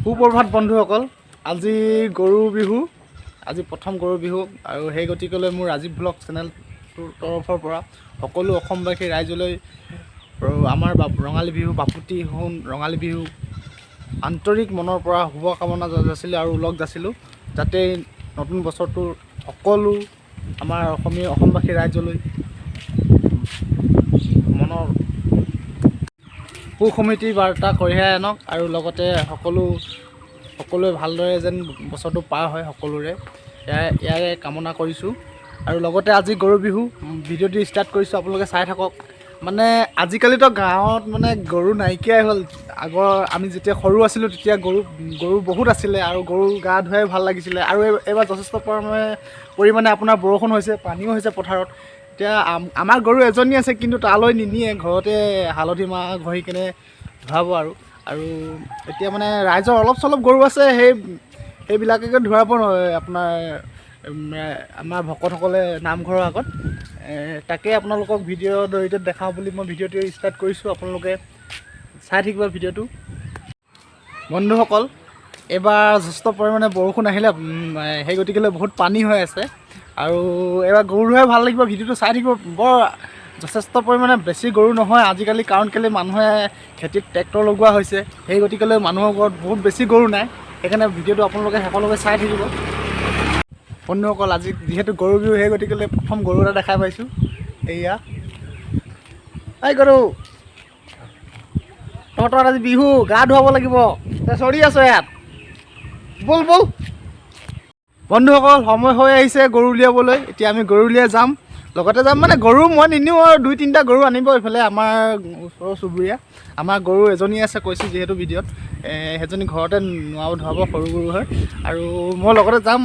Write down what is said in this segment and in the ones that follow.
সুপ্ৰভাত বন্ধুসকল, আজি গৰু বিহু, আজি প্ৰথম গৰু বিহু আৰু সেই গতিকেলৈ মোৰ ৰাজীৱ ব্লগ চেনেলটোৰ তৰফৰ পৰা সকলো অসমবাসী ৰাইজলৈ আমাৰ ৰঙালী বিহু বাপুতি সোণ ৰঙালী বিহু আন্তৰিক মনৰ পৰা শুভকামনা যাচিলোঁ আৰু ওলগ যাচিলোঁ, যাতে নতুন বছৰটোৰ সকলো আমাৰ অসমীয়া অসমবাসী ৰাইজলৈ মনৰ সুখ সমৃদ্ধিৰ বাৰ্তা কঢ়িয়াই আনক আৰু লগতে সকলোৱে ভালদৰে যেন বছৰটো পাৰ হয় সকলোৰে ইয়াৰে কামনা কৰিছোঁ। আৰু লগতে আজি গৰু বিহু, ভিডিঅ'টো ষ্টাৰ্ট কৰিছোঁ, আপোনালোকে চাই থাকক। মানে আজিকালিতো গাঁৱত মানে গৰু নাইকিয়াই হ'ল। আগৰ আমি যেতিয়া সৰু আছিলোঁ, তেতিয়া গৰু গৰু বহুত আছিলে আৰু গৰু গা ধুৱাই ভাল লাগিছিলে। আৰু এইবাৰ যথেষ্ট পৰিমাণে আপোনাৰ বৰষুণ হৈছে, পানীও হৈছে পথাৰত। এতিয়া আমাৰ গৰু এজনী আছে, কিন্তু তালৈ নিনিয়ে, ঘৰতে হালধি মাহ ঘঁহি কেনে ধুৱাব। আৰু আৰু এতিয়া মানে ৰাইজৰ অলপ চলপ গৰু আছে, সেইবিলাককে ধুৱাব নহয় আপোনাৰ আমাৰ ভকতসকলে নামঘৰৰ আগত। তাকে আপোনালোকক ভিডিঅ'ৰ জৰিয়তে দেখাওঁ বুলি মই ভিডিঅ'টো ষ্টাৰ্ট কৰিছোঁ। আপোনালোকে চাই থাকিব ভিডিঅ'টো। বন্ধুসকল, এইবাৰ যথেষ্ট পৰিমাণে বৰষুণ আহিলে, সেই গতিকেলৈ বহুত পানী হৈ আছে আৰু এইবাৰ গৰু ধুৱাই ভাল লাগিব। ভিডিঅ'টো চাই থাকিব। বৰ যথেষ্ট পৰিমাণে বেছি গৰু নহয় আজিকালি, কাৰণ কেলৈ মানুহে খেতিত ট্ৰেক্টৰ লগোৱা হৈছে, সেই গতিকেলৈ মানুহৰ ঘৰত বহুত বেছি গৰু নাই। সেইকাৰণে ভিডিঅ'টো আপোনালোকে শেষলৈকে চাই থাকিব। বন্ধুসকল, আজি যিহেতু গৰু বিহু, সেই গতিকেলৈ প্ৰথম গৰু এটা দেখাই পাইছোঁ। এয়া, এই গৰু, তহঁতৰ আজি বিহু, গা ধুৱাব লাগিব। তই চৰি আছ ইয়াত, ব'ল ব'ল। বন্ধুসকল, সময় হৈ আহিছে গৰু উলিয়াবলৈ। এতিয়া আমি গৰু উলিয়াই যাম, লগতে যাম। মানে গৰু মই নিনিওঁ আৰু দুই তিনিটা গৰু আনিব এইফালে আমাৰ ওচৰৰ চুবুৰীয়া। আমাৰ গৰু এজনী আছে, কৈছোঁ যিহেতু ভিডিঅ'ত, সেইজনী ঘৰতে নোৱাব ধুৱাব, সৰু গৰু হয়। আৰু মই লগতে যাম,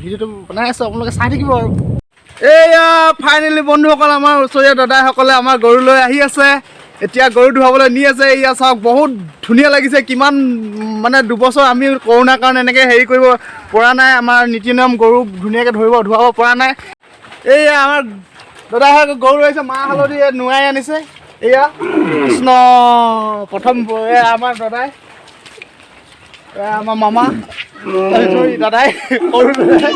ভিডিঅ'টো বনাই আছোঁ, আপোনালোকে চাই থাকিব। আৰু এয়া ফাইনেলি বন্ধুসকল, আমাৰ ওচৰীয়া দাদাসকলে আমাৰ গৰু লৈ আহি আছে। এতিয়া গৰু ধুৱাবলৈ নি আছে। এয়া চাওক, বহুত ধুনীয়া লাগিছে। কিমান মানে 2 বছৰ আমি কৰোণাৰ কাৰণে এনেকৈ হেৰি কৰিব পৰা নাই, আমাৰ নীতি নিয়ম গৰু ধুনীয়াকৈ ধৰিব ধুৱাব পৰা নাই। এইয়া আমাৰ দাদাহঁতে গৰু আহিছে, মাহ হালধি নোৱাই আনিছে। এয়া কৃষ্ণ, প্ৰথম এয়া আমাৰ দাদাই, এয়া আমাৰ মামা, চৰি, দাদাই, সৰু দাদাই।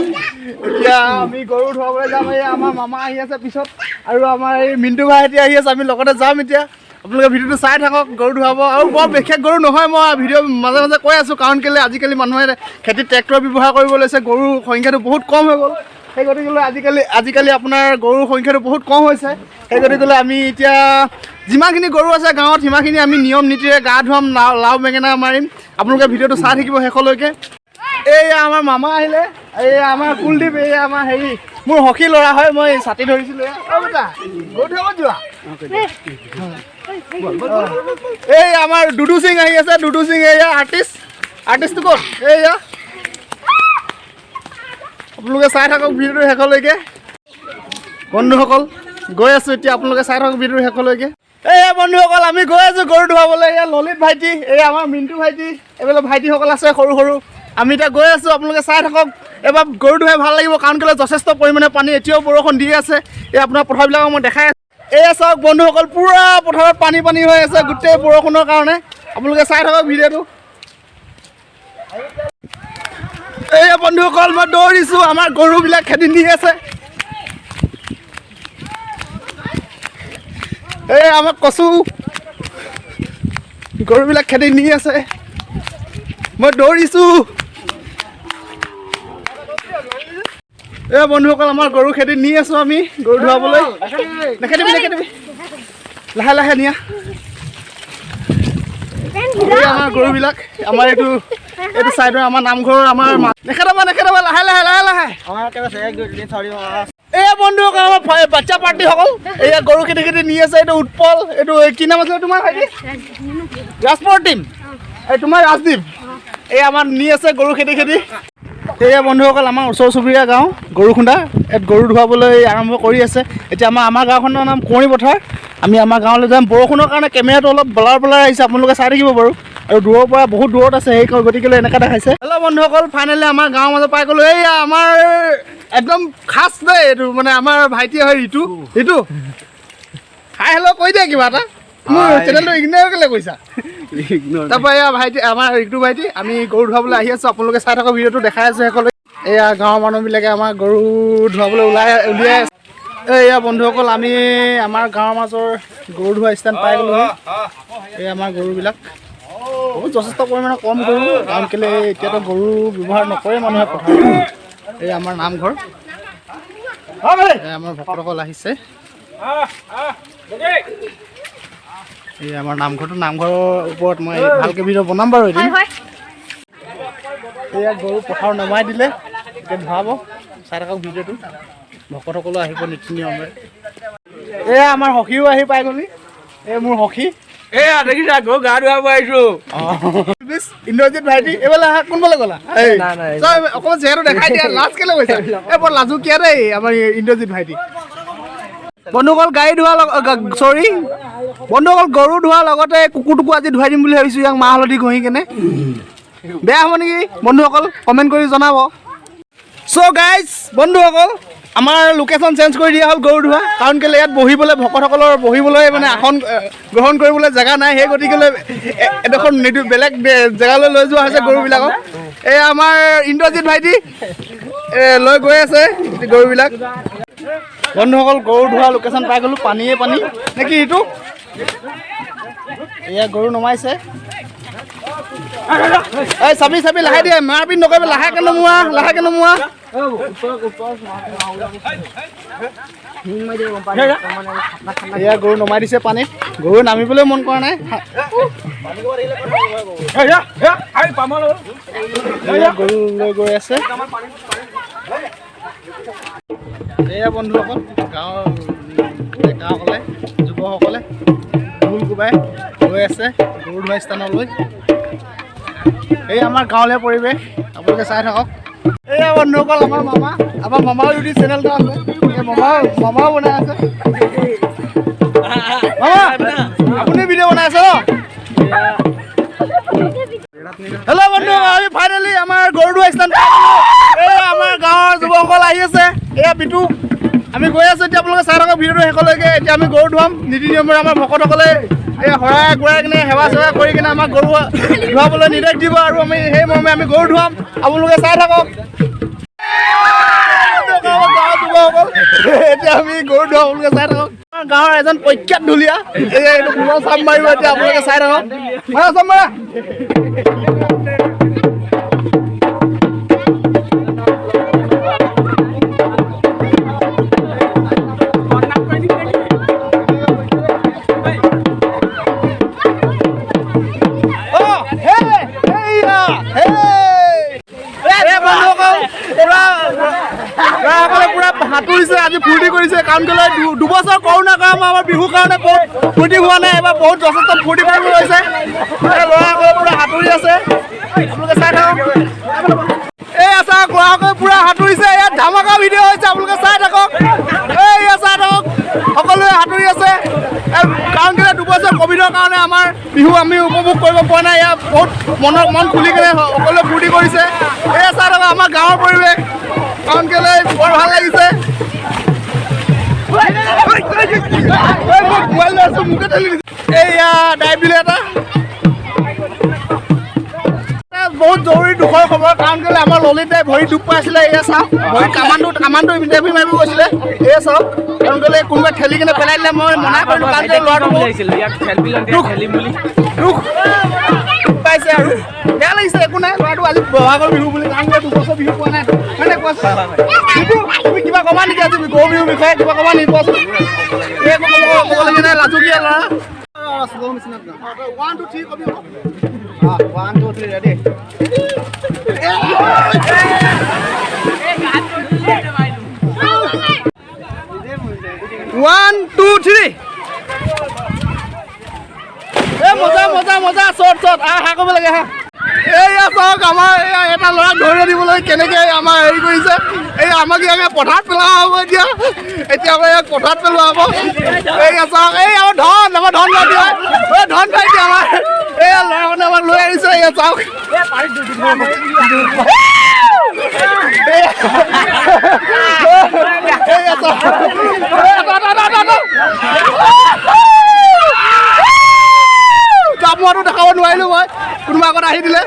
এতিয়া আমি গৰু ধুৱাবলৈ যাম। এই আমাৰ মামা আহি আছে পিছত আৰু আমাৰ এই মিণ্টু ভাইটি আহি আছে, আমি লগতে যাম। এতিয়া আপোনালোকে ভিডিঅ'টো চাই থাকক। গৰু ধুৱাব আৰু বৰ বিশেষ গৰু নহয়, মই ভিডিঅ' মাজে মাজে কৈ আছোঁ, কাৰণ কেলৈ আজিকালি মানুহে খেতিত ট্ৰেক্টৰ ব্যৱহাৰ কৰিব লৈছে, গৰুৰ সংখ্যাটো বহুত কম হৈ গ'ল। সেই গতিকেলৈ আজিকালি আপোনাৰ গৰুৰ সংখ্যাটো বহুত কম হৈছে। সেই গতিকেলৈ আমি এতিয়া যিমানখিনি গৰু আছে গাঁৱত, সিমানখিনি আমি নিয়ম নীতিৰে গা ধুৱাম, লাও লাও বেঙেনা মাৰিম। আপোনালোকে ভিডিঅ'টো চাই থাকিব শেষলৈকে। এইয়া আমাৰ মামা আহিলে, এইয়া আমাৰ কুলদীপ, এইয়া আমাৰ হেৰি মোৰ সখী ল'ৰা হয়, মই ছাতি ধৰিছিলোঁ। এয়া, অ বেটা, গৰু ধুৱাব যোৱা। এই আমাৰ দুদু সিং আহি আছে, দুদু সিং, এইয়া আৰ্টিষ্ট। আৰ্টিষ্টটো ক'ত? এইয়া। আপোনালোকে চাই থাকক ভিডিঅ'টো শেষলৈকে। বন্ধুসকল, গৈ আছোঁ এতিয়া, আপোনালোকে চাই থাকক ভিডিঅ'টো শেষলৈকে। এই বন্ধুসকল, আমি গৈ আছোঁ গৰু ধুৱাবলৈ। এয়া ললিত ভাইটি, এই আমাৰ মিণ্টু ভাইটি, এইবিলাক ভাইটিসকল আছে সৰু সৰু। আমি এতিয়া গৈ আছোঁ, আপোনালোকে চাই থাকক। এবাৰ গৰু ধুৱাই ভাল লাগিব, কাৰণ কেলৈ যথেষ্ট পৰিমাণে পানী, এতিয়াও বৰষুণ দি আছে। এই আপোনাৰ পথাৰবিলাকক মই দেখাই আছোঁ। এয়া চাওক বন্ধুসকল, পূৰা পথাৰত পানী পানী হৈ আছে গোটেই বৰষুণৰ কাৰণে। আপোনালোকে চাই থাকক ভিডিঅ'টো। এইয়া বন্ধুসকল, মই দৌৰিছোঁ, আমাৰ গৰুবিলাক খেদি নি আছে। এই আমাক কচু গৰুবিলাক খেদি নি আছে, মই দৌৰিছোঁ। এই বন্ধুসকল, আমাৰ গৰু খেদি নি আছোঁ আমি গৰু ধুৱাবলৈ। নেখেদিবি, নেখেদিবি, লাহে লাহে নিয়া। এই আমাৰ গৰুবিলাক, আমাৰ এইটো চাইডৰ আমাৰ নামঘৰৰ আমাৰ নেখেদাবা, নেখেদাবা, লাহে লাহে, লাহে লাহে। এই বন্ধুসকল, আমাৰ বাচ্চা পাৰ্টিসকল এইয়া গৰু খেদি খেদি নি আছে। এইটো উৎপল, এইটো এই কি নাম আছিলে তোমাৰ ভাইটি? ৰাজপৰ টিম, এই তোমাৰ ৰাজদ্বীপ। এই আমাৰ নি আছে গৰু খেদি খেদি। এয়া বন্ধুসকল, আমাৰ ওচৰ চুবুৰীয়া গাঁও গৰুখুন্দা, ইয়াত গৰু ধুৱাবলৈ আৰম্ভ কৰি আছে। এতিয়া আমাৰ গাঁওখনৰ নাম কুঁৱৰী পথাৰ। আমি আমাৰ গাঁৱলৈ যাম। বৰষুণৰ কাৰণে কেমেৰাটো অলপ ব্লাৰ ব্লাৰ আহিছে, আপোনালোকে চাই থাকিব বাৰু। আৰু দূৰৰ পৰা, বহুত দূৰত আছে, সেই গতিকেলৈ এনেকুৱা দেখাইছে। হেল্ল' বন্ধুসকল, ফাইনেলি আমাৰ গাঁৱৰ মাজত পাই গ'লোঁ। এইয়া আমাৰ একদম খাচ দেই, এইটো মানে আমাৰ ভাইটি হয় ঋতু। ঋতু, হাই হেল্ল' কৈ দিয়া কিবা এটা। মোৰ চেনেলটো ইগন'ৰ কেলৈ কৰিছা? তাৰপৰা এয়া ভাইটি, আমাৰ ঋতু ভাইটি, আমি গৰু ধুৱাবলৈ আহি আছোঁ। আপোনালোকে চাই থকা ভিডিঅ'টো দেখাই আছোঁ সকলোৱে। এয়া গাঁৱৰ মানুহবিলাকে আমাৰ গৰু ধুৱাবলৈ উলিয়াই আছে। এইয়া বন্ধুসকল, আমি আমাৰ গাঁৱৰ মাজৰ গৰু ধোৱা স্থান পাই গ'লোহি। এই আমাৰ গৰুবিলাক বহুত যথেষ্ট পৰিমাণে কম গৰু, কাৰণ কেলৈ এতিয়াতো গৰু ব্যৱহাৰ নকৰে মানুহে পথাৰত। এই আমাৰ নামঘৰ, এই আমাৰ ভক্তসকল আহিছে। এই আমাৰ নামঘৰটো, নামঘৰৰ ওপৰত মই ভালকৈ ভিডিঅ' বনাম বাৰু এদিন। এয়া গৰু পথাৰত নমাই দিলে, এতিয়া ধুৱাব। চাই থাকক ভিডিঅ'টো, ভকতসকলো আহিব নীতি নিয়মেৰে। এয়া আমাৰ সখীও আহি পাই গ'লি। এই মোৰ সখী। এয়া দেখিছা, গৰু গা ধুৱাব আহিছো। ইন্দ্ৰজিৎ ভাইটি, এইফালে আহা। কোনফালে গ'লা? অকণমান চেহেৰাটো দেখাই দিয়া, লাজ কেলৈ কৈছা? এই বৰ লাজুকীয়া দেই আমাৰ ইন্দ্ৰজিৎ ভাইটি। বন্ধুসকল, গাড়ী ধোৱা, চৰি বন্ধুসকল, গৰু ধোৱাৰ লগতে কুকুৰটোকো আজি ধুৱাই দিম বুলি ভাবিছোঁ, ইয়াক মাহ হালধি ঘঁহি কেনে। বেয়া হ'ব নেকি বন্ধুসকল? কমেণ্ট কৰি জনাব। চ' গাইজ, বন্ধুসকল, আমাৰ লোকেশ্যন চেঞ্জ কৰি দিয়া হ'ল গৰু ধোৱা, কাৰণ কেলৈ ইয়াত বহিবলৈ, ভকতসকলৰ বহিবলৈ মানে আসন গ্ৰহণ কৰিবলৈ জেগা নাই। সেই গতিকেলৈ এডোখৰ নিদু বেলেগ জেগালৈ লৈ যোৱা হৈছে গৰুবিলাকক। এই আমাৰ ইন্দ্ৰজিৎ ভাইটি লৈ গৈ আছে গৰুবিলাক। বন্ধুসকল, গৰু ধোৱা লোকেশ্যন পাই গ'লোঁ। পানীয়ে পানী নে কি এইটো? এয়া গৰু নমাইছে। এই চাবি চাবি, লাহে দিয়ে, মাৰপিট নকৰিবি, লাহেকে নমোৱা, লাহেকে নমোৱা। এয়া গৰু নমাই দিছে পানীত। গৰু নামিবলৈ মন কৰা নাই। এয়া গৰু লৈ গৈ আছে। এয়া বন্ধুসকল, গাঁৱৰ ডেকাসকলে, যুৱকসকলে ঢোল কোবাই গৈ আছে গৰু ধোৱা স্থানলৈ। এই আমাৰ গাঁৱলীয়া পৰিৱেশ, আপোনালোকে চাই থাকক। এয়া বন্ধুসকল, আমাৰ মামা, আমাৰ মামাৰ ইউটিউব চেনেল এটা আছে। এই মামা, মামাও বনাই আছে। মামা, আপুনি ভিডিঅ' বনাই আছে ন? হেল্ল' বন্ধু, আমি ফাইনেলি আমাৰ গৰু ধোৱা স্থান পাই গ'লো। এই আমাৰ গাঁৱৰ যুৱকসকল আহি আছে। এয়া বিটু, আমি গৈ আছোঁ। এতিয়া আপোনালোকে চাই থাকক ভিডিঅ'টো শেষলৈকে। এতিয়া আমি গৰু ধুৱাম নীতি নিয়মেৰে। আমাৰ ভকতসকলে এই শৰাই ঘূৰাই কিনে, সেৱা চেৱা কৰি কিনে আমাক গৰু ধুৱাবলৈ নিৰ্দেশ দিব আৰু আমি সেই মৰ্মে আমি গৰু ধুৱাম। আপোনালোকে চাই থাকক। গাঁৱৰ যুৱকসকল, এতিয়া আমি গৰু ধুৱাম, আপোনালোকে চাই থাকক। আমাৰ গাঁৱৰ এজন প্ৰখ্যাত ঢুলীয়া, এই এইটো ঢোলৰ চাপ মাৰিব এতিয়া, আপোনালোকে চাই থাকক। মাৰা চাপ মাৰা। অ, হে, হেইয়া, হে। এই বন্ধুসকল, পুৰা ল'ৰাসকলে পুৰা সাঁতুৰিছে আজি, ফূৰ্তি কৰিছে। কাৰণ কেলৈ 2 বছৰ কৰোণাৰ কাৰণে আমাৰ বিহুৰ কাৰণে বহুত ফূৰ্তি হোৱা নাই, এবাৰ বহুত যথেষ্ট ফূৰ্তি কৰিব হৈছে। এই ল'ৰাসকলে পুৰা সাঁতুৰি আছে, আপোনালোকে চাই থাকক। এই চাওক, ল'ৰাসকলে পুৰা সাঁতুৰিছে। ইয়াত ধামাকা ভিডিঅ' হৈছে, আপোনালোকে চাই থাকক। এই চাই থাকক, সকলোৱে সাঁতুৰি আছে। কাৰণ কেলৈ 2 বছৰ ক'ভিডৰ কাৰণে আমাৰ বিহু আমি উপভোগ কৰিব পৰা নাই। ইয়াত বহুত মনৰ মন খুলি কেনে সকলোৱে ফূৰ্তি কৰিছে। এই চাই থাকক আমাৰ গাঁৱৰ পৰিৱেশ, কাৰণ কেলৈ বৰ ভাল লাগিছে। এই মই মোবাইল লৈ আছোঁ, মোকে ঠেলি দিছে। এইয়া ডাইভ দিলে এটা। বহুত জৰুৰী দুখৰ খবৰ, কাৰণ কেলৈ আমাৰ ললিত দাই ভৰি দুখ পাইছিলে। এয়া চাওক, ভৰি কামাণ্ডো ইণ্টাৰভিউ মাৰিব গৈছিলে। এয়া চাওক, কাৰণ কেলৈ কোনোবাই ঠেলি কিনে পেলাই দিলে। মই মনা কৰিলোঁ, কাৰণ কেলৈ ল'ৰাটো বহুত দুখ দুখ পাইছে আৰু বেয়া লাগিছে। একো নাই, ল'ৰাটো আজি বহাগৰ বিহু বুলি, কাৰণ কেলৈ 2 বছৰ বিহু পোৱা নাই। হয় নাই কোৱাচোন? বিটু, তুমি কিবা ক'বা নেকি আজি গৰু বিহুৰ বিষয়ে? কিবা ক'বা নেকি কোৱাচোন? এই একো ক'বলগীয়া নাই, লাজুকীয়া ল'ৰা। 1 2 3 কবি। 1 2 3 ready. 1 2 3। এ মজা মজা মজা, চট চট, আহ হা কৰিব লাগে হা। এইয়া চাওক, আমাৰ এইয়া এটা ল'ৰাক ধৰি আনিবলৈ কেনেকে আমাৰ হেৰি কৰিছে। এই আমাক ইয়াক পথাৰত পেলোৱা হ'ব এতিয়া, এতিয়া আমাৰ ইয়াক পথাৰত পেলোৱা হ'ব। এইয়া চাওক, এই আমাৰ ধন, আমাৰ ধন ভাইটি হয়। এই ধন ভাইটি আমাৰ, এইয়া ল'ৰাখনে আমাক লৈ আহিছে। এইয়া চাওক, এইয়া চাওক, এই এটা, এটা, এটা, এটা, এটা। আগত আহি দিলে।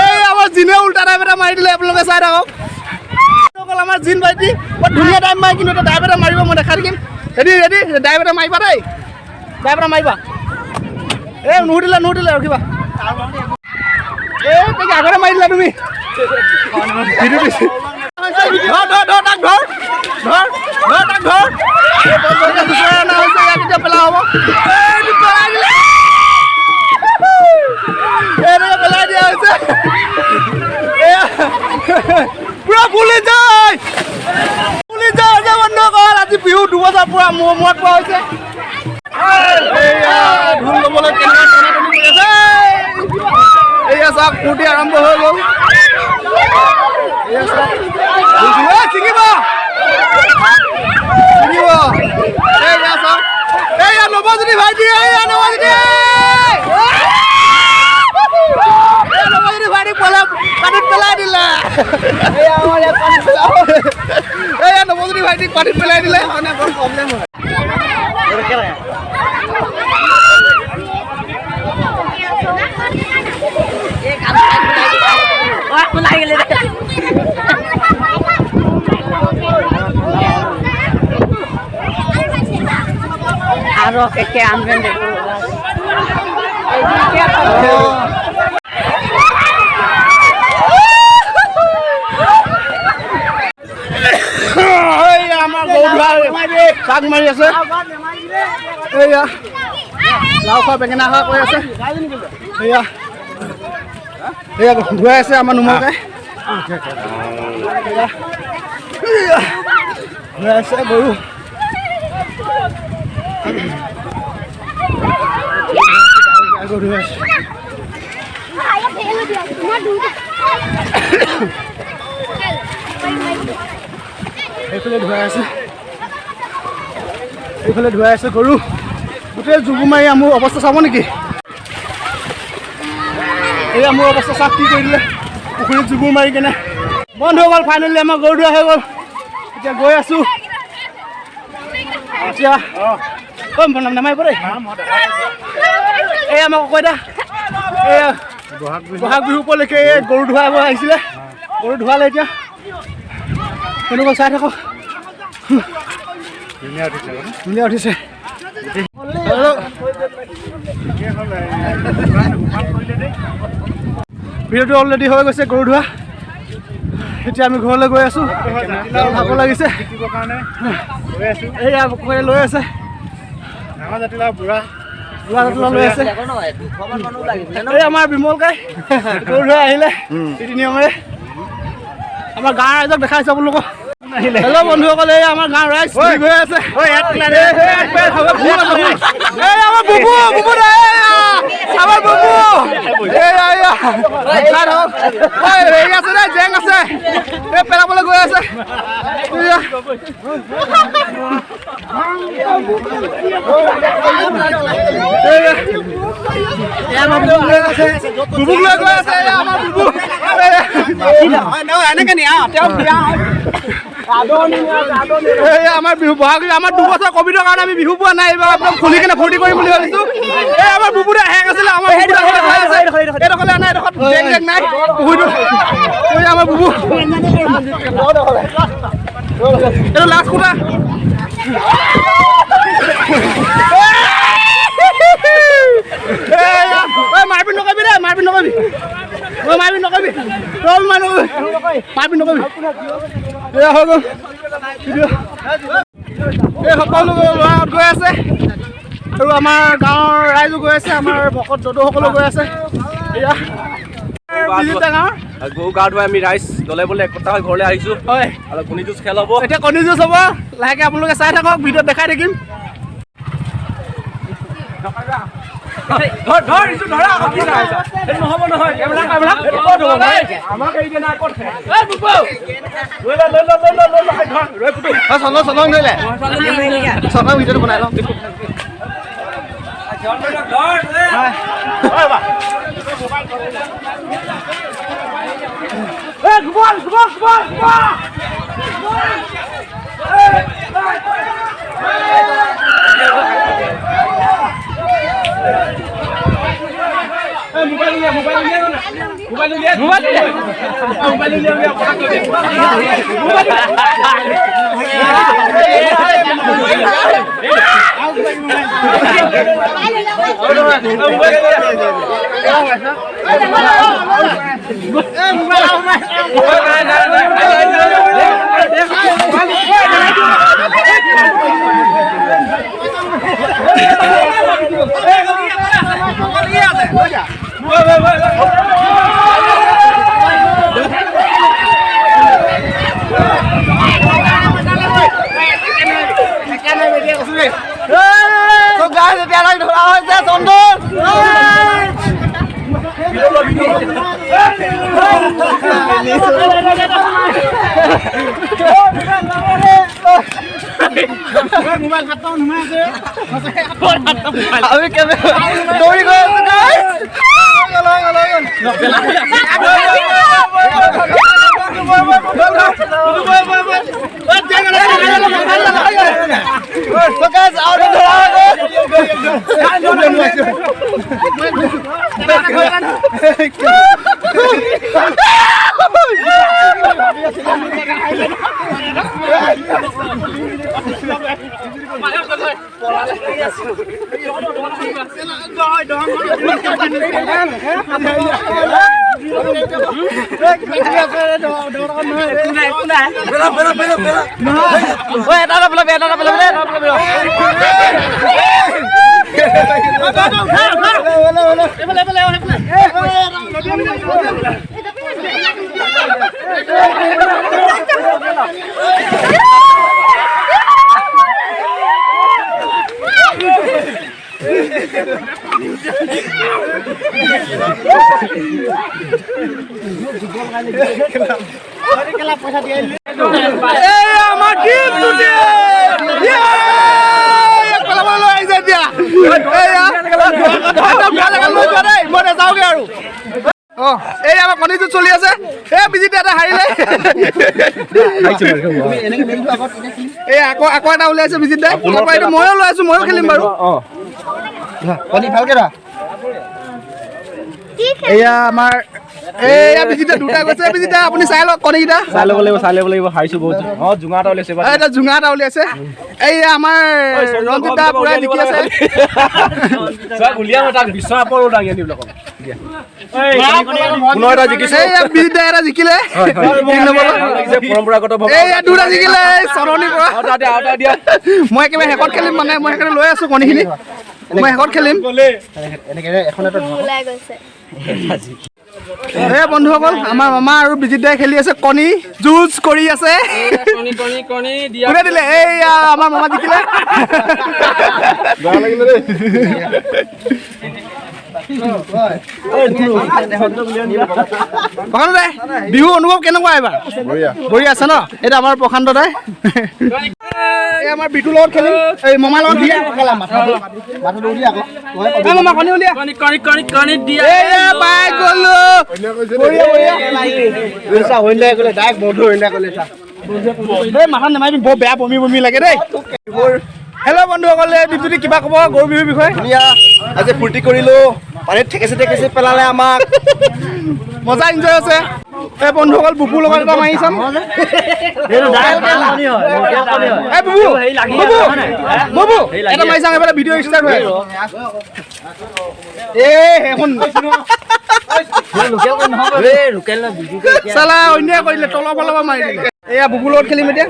এই আমাৰ জিনে উল্টা ডাইভ এটা মাৰি দিলে, আপোনালোকে চাই থাকক। অকল আমাৰ জিন ভাইটি বৰ ধুনীয়া ডাইভ মাৰে, কিন্তু এটা ডাইভ এটা মাৰিব, মই দেখাই থাকিম। ৰেডি ৰেডি, ডাইভ এটা মাৰিবা দেই, ডাইভ এটা মাৰিবা। এই নুসুধিলে নুসুধিলে, ৰখিবা। এই তাকে আগতে মাৰি দিলা তুমি। ধৰ ধৰ ধৰ তাক, ধৰ ধৰ ধৰ তাক ধৰ। অনা হৈছে, ইয়াক এতিয়া পেলা হ'ব। এইটো পেলাই দিলে, এইটো পেলাই দিয়া হৈছে। এয়া পুৰা ফুলি যায়, ফুলি যায় হৈছে। বন্ধুসকল, আজি বিহু 2 বছৰ পুৰা মূৰত মূৰত পোৱা হৈছে। এইয়া ঢোল ল'বলৈ কেনেকুৱা টনাটনি কৰি আছে। এইয়া চাওক, ফূৰ্তি আৰম্ভ হৈ গ'ল। এইয়া চাওক, এই ছিঙিব ছিঙিব। এইয়া চাওক, এইয়া নৱজ্যোতি ভাইটি, এইয়া নৱজ্যোতি, এই নৱজ্যোতি ভাইটি পেলাই পানীত পেলাই দিলে। এইয়া আমাৰ ইয়াত পানীত পেলাব। এইয়া নৱজ্যোতি ভাইটিক পানীত পেলাই দিলে। প্ৰব্লেম হয়। আৰো কে কে আনবেন দেখো। এইয়া আমাৰ গৰু ধোৱা চাক মাৰি আছে। এইয়া লাও খোৱা বেঙেনা খোৱা কৈ আছে। এইয়া এইয়া ধুৱাই আছে আমাৰ নোমকে। এইয়া ধুৱাই আছে গৰু। গৰু ধুৱাই আছে। এইফালে ধুৱাই আছে, এইফালে ধুৱাই আছে গৰু। গোটেই জুবু মাৰি মোৰ অৱস্থা চাব নেকি? এয়া মোৰ অৱস্থা চাওক, কি কৰি দিলে পুখুৰীত জুবুৰ মাৰি কেনে। বন্ধুসকল, ফাইনেলি আমাৰ গৰু ধোৱা হৈ গ'ল। এতিয়া গৈ আছোঁ। এতিয়া ঐ নামাৰিব দেই। এই আমাৰ ককাইদা, এই বহাগ বিহু উপলক্ষে এই গৰু ধোৱাব আহিছিলে, গৰু ধোৱালে। এতিয়া তেনেকুৱা চাই থাকক, ধুনীয়া উঠিছে। হেল্ল', ভিডিঅ'টো অলৰেডি হৈ গৈছে গৰু ধোৱা। এতিয়া আমি ঘৰলৈ গৈ আছোঁ, ভাগৰ লাগিছে। এইয়া ককাই লৈ আছে বুঢ়া জাতিলাও লৈ আছে। এই আমাৰ বিমল কাই গৰু ধোৱা আহিলে নীতি নিয়মেৰে। আমাৰ গাঁৱৰ ৰাইজক দেখাইছে আপোনালোকক। হেল্ল' বন্ধুসকল, এই আমাৰ গাঁৱৰ ৰাইজ গৈ আছে। এই আমাৰ বুবু, বুবু দা, এইয়া আমাৰ বুবু, এইয়া এইয়া চাই থাকক। ঐ, হেৰি আছে দেই, জেং আছে, এই পেলাবলৈ গৈ আছে। এইয়া এইয়া আমাৰ বুবুক লৈ আছে, বুবুক লৈ গৈ আছে। এইয়া আমাৰ বুবু। এই আমাৰ বিহু, বহাগ বিহু, আমাৰ 2 বছৰ কভিডৰ কাৰণে আমি বিহু পোৱা নাই। এইবাৰ একদম খুলি কেনে ফূৰ্তি কৰিম বুলি ভাবিছো। এই আমাৰ বুবুদা হেক আছিলে, আমাৰ বুবুদা আছে এইডোখৰলৈ নাই, এইডোখৰত জেং জেং নাই পুখুৰীটো। এই আমাৰ বুবু, এইটো লাষ্ট কোটা। মাৰপিট নকৰিবি দেই, মাৰপিট নকৰিবি, ঐ মাৰপিট নকৰিবি, তই মাৰ নকৰিবি, মাৰপিট নকৰিবি। এয়া হৈ গ'ল ভিডিঅ'। এই সকলো ল'ৰাহঁত গৈ আছে আৰু আমাৰ গাঁৱৰ ৰাইজো গৈ আছে, আমাৰ ভকত দদৌসকলো গৈ আছে। এয়া বিজিত ডাঙৰ। গৰু গা ধুৱাই আমি ৰাইজ দলে বলে একতা হৈ ঘৰলৈ আহিছো। হয়। আৰু কণী যুঁজ খেল হ'ব। এতিয়া কণী যুঁজ হ'ব লাহেকৈ, আপোনালোকে চাই থাকক, ভিডিঅ'ত দেখাই থাকিম। ধৰ ধৰ ইটো ধৰা আকৌ, কি চাই আছা? সেইটো নহ'ব নহয়, কেমেৰা কেমেৰা সেইটো ক'ত হ'ব ভাই? আমাক এৰি দে না, ক'ত খাই? এই বুবু, লৈ ল লৈ ল লৈ ল লৈ ল, ধৰ ৰৈ পুতু। চন্দন চন্দন ধৰিলে, চন্দন ভিডিঅ'টো বনাই লওঁ। ধৰ ধৰ বা। এই গোপাল গোপাল গোপাল গোপাল। এই আমাৰ কণীটো চলি আছে। এই বিজিতে এটা হাৰিলে। এই আকৌ আকৌ এটা উলিয়াইছে বিজিত দাই। তাৰপৰা এইটো ময়ো লৈ আছো, ময়ো খেলিম বাৰু। কণী ভালকে ধৰা। এয়া আমাৰ এইয়া বিজিতে দুটা গৈছে। বিজিতে আপুনি চাই লওক কণীকেইটা। চাই ল'ব লাগিব, চাই ল'ব লাগিব। হাৰিছো বহুত। অ জোঙা এটা উলিয়াইছে। এটা জোঙা এটা উলিয়াইছে। এইয়া আমাৰ ৰঞ্জিত দা পুৰা জিকি আছে। উলিয়াম তাক বিচৰা পৰো দাঙি আনিবলৈ কম। জিকিলে দুটা জিকিলে চৰণিৰ পৰা। মই একেবাৰে শেষত খেলিম, মানে মই সেইকাৰণে লৈ আছো কণীখিনি। মই শেষত খেলিম। এই বন্ধুসকল, আমাৰ মামা আৰু বিজিত দাই খেলি আছে, কণী যুঁজ কৰি আছে। কোনে দিলে? এইয়া আমাৰ মামা জিকিলে। প্ৰশান্ত দাই, বিহু অনুভৱ কেনেকুৱা এইবাৰ? বঢ়িয়া আছে ন? এইটো আমাৰ প্ৰশান্ত দাই। এই আমাৰ বিটুৰ লগত খেলিম, এই মামাৰ লগত খেলিম। মামা কণী উলিয়া। পাই গলো। মাথা নেমাৰিবি, বৰ বেয়া বমি বমি লাগে দেই। হেল্ল' বন্ধুসকলে, দীপজ্যোতি কিবা ক'ব গৰু বিহুৰ বিষয়ে? ধুনীয়া, আজি ফূৰ্তি কৰিলো, পানীত ঠেকেচি ঠেকেচি পেলালে আমাক, মজা এনজয় আছে। এই বন্ধুসকল, বুবুৰ লগত এটা মাৰি চাম। এই বুবু বুবু বুবু এটা মাৰি চাম, এইফালে ভিডিঅ' ষ্টাৰ্ট হৈ আছে। এই সেইখন চালা অন্যায় কৰিলে, তলৰ ফালৰ পৰা মাৰি দিলে। এয়া বুবুৰ লগত খেলিম এতিয়া।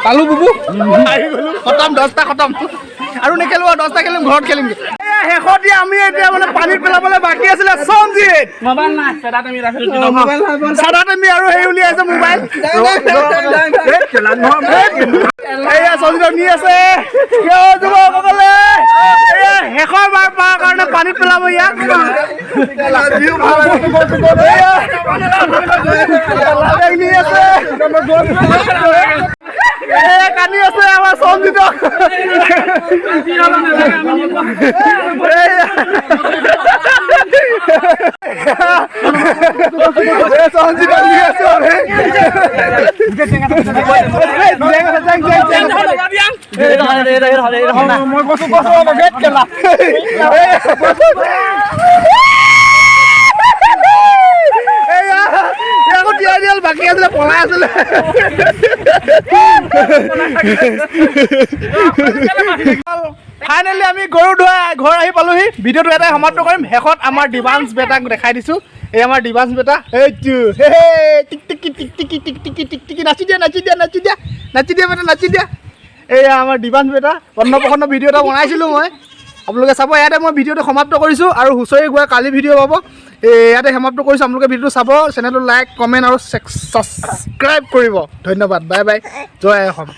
পালো বুবু, খতম, 10টা খতম। আৰু নেখেলো, 10টা খেলিম, ঘৰত খেলিমগৈ। শেষত দিয়ে আমি এতিয়া মানে পানীত পেলাবলৈ বাকী আছিলে সঞ্জিত। চাদা তুমি আৰু সেই উলিয়াইছে মোবাইল। এয়া সঞ্জিতক নি আছে যুৱকসকলে। শেষৰ বাৰ পোৱাৰ কাৰণে পানীত পেলাব ইয়াক। নি আছে, কান্দি আছে আমাৰ সঞ্জিতক। সঞ্জিতক নি আছে। মই কৈছো কৈছো। বাকী আছিলে, পলাই আছিলে। ফাইনেলি আমি গৰু ধুৱাই ঘৰ আহি পালোহি। ভিডিঅ'টো এটাই সমাপ্ত কৰিম। শেষত আমাৰ দিবাংশ বেটাক দেখাই দিছোঁ। এই আমাৰ দিবাংশ বেটা, এইটো। হে হে, টিক টিকি টিক টিকি টিক টিকি টিক টিকি, নাচি দিয়া, নাচি দিয়া, নাচি দিয়া, নাচি দিয়া বেটা, নাচি দিয়া। এয়া আমাৰ দিবাংশ বেটা। অন্নপ্ৰসন্ন ভিডিঅ' এটা বনাইছিলোঁ মই, আপোনালোকে চাব। ইয়াতে মই ভিডিঅ'টো সমাপ্ত কৰিছোঁ আৰু হুঁচৰি গোৱা কালি ভিডিঅ' পাব। এই ইয়াতে সমাপ্ত কৰিছোঁ। আপোনালোকে ভিডিঅ'টো চাব, চেনেলটো লাইক, কমেণ্ট আৰু ছাবস্ক্ৰাইব কৰিব। ধন্যবাদ, বাই বাই, জয় আই অসম।